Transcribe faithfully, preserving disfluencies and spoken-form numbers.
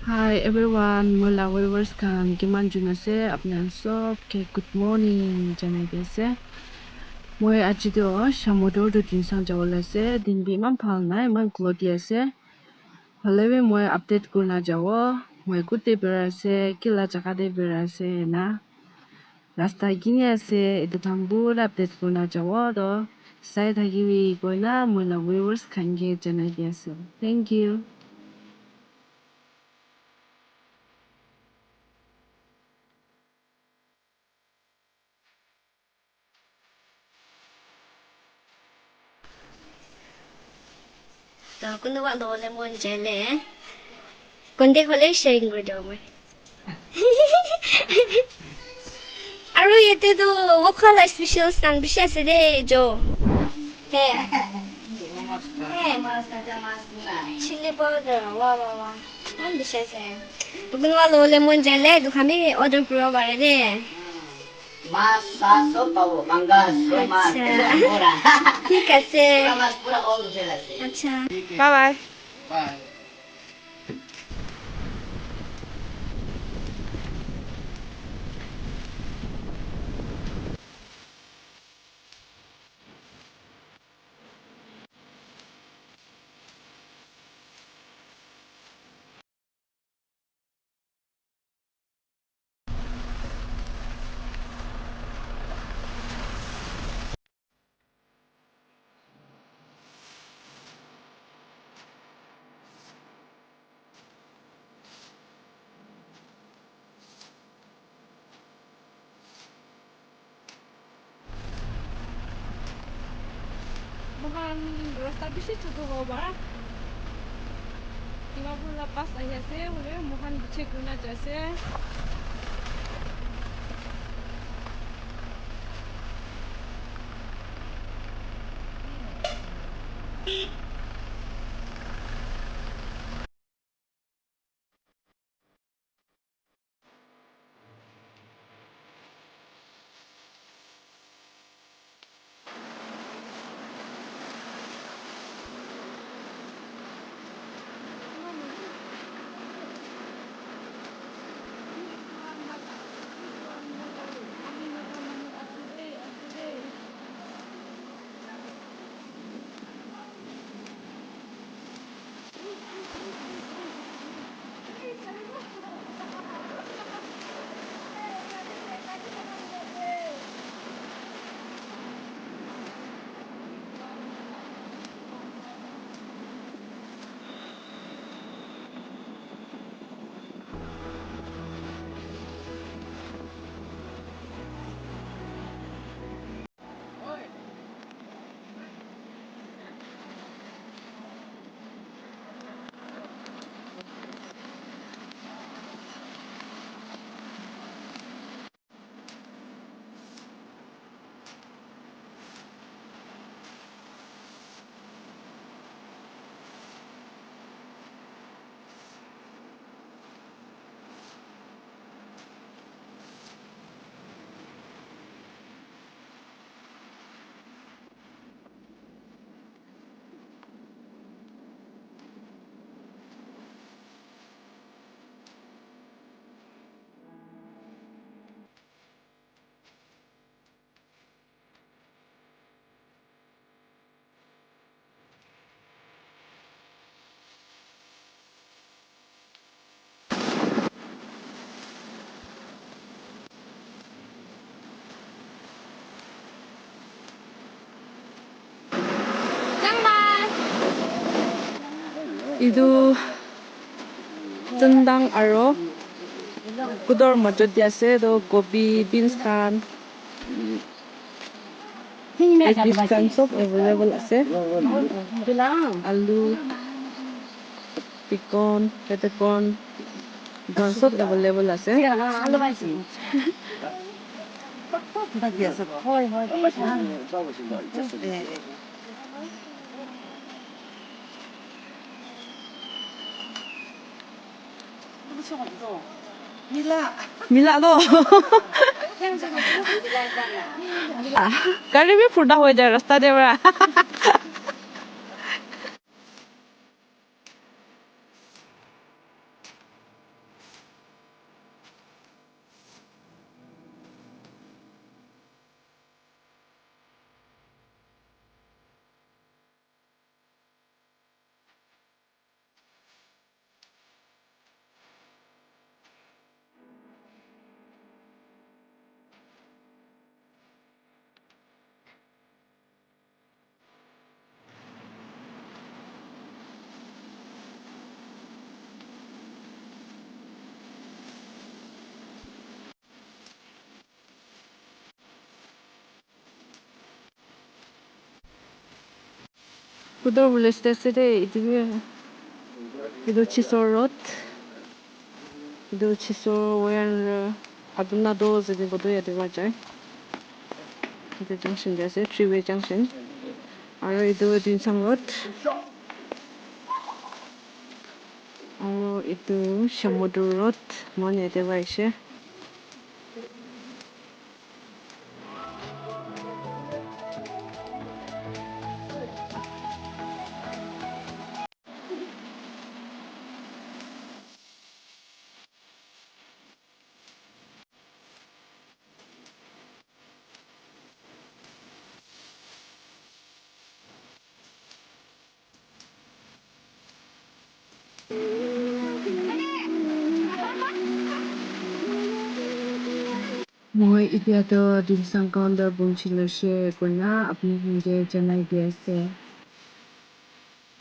Hi everyone, moi la viewers khan kiman jun ase, apni khan sob ke good morning janai di ase. Moi aji toh Shamator toh Tuensang jabo le ase, din bi iman bhal nai, iman cloudy ase. Hoile bi moi update kurina jabo, moi kot te birai ase, kila jaga te birai ase na. Rasta kini ase, etu khan pura update kurina jabo toh, sai thakibi koina moi la viewers khan ke janai di ase. Thank you. To kunuba lobole mon jai le, contact hole sharing kuri dibo moi. Aru yate tu walk la specials khan bishi ase de, jo. Hey. Hey, mas kata mas. Chili powder, wa, wa, wa. Iman bishi ase. Kunuba lobole mon jai le, etu khan bi order kuribo pare de. Mas, sas sob pabo, pangas, roi mas, Acha. Pura. Thik ase. Pura mas, pura all hotel ase. Acha. Bye bye. Bye. Moikhan rasta bishi chutu hobo para. Dimapur la pass ahi ase, hoilebi moikhan biche kurina jai ase. Etu tendang aro kudor majot te ase, toh gobi, beans khan, Veg khan sob available ase. Alu, picon, pepper corn, khan sob available ase. Mila toh. Ah, gari bi phurda hoi jai rasta te para. Kudo village te ase de, etu bi, etu Chiso road, etu Chiso wire, Abuna do ase de, kodo yate wa jai. Etu junction de ase, three way junction. Aro etu Dinsang road. Aro etu Shamator road, moi yate wa aise. Moi etia toh Dimsang counter punchi loise koina apni khan ke janai di ase.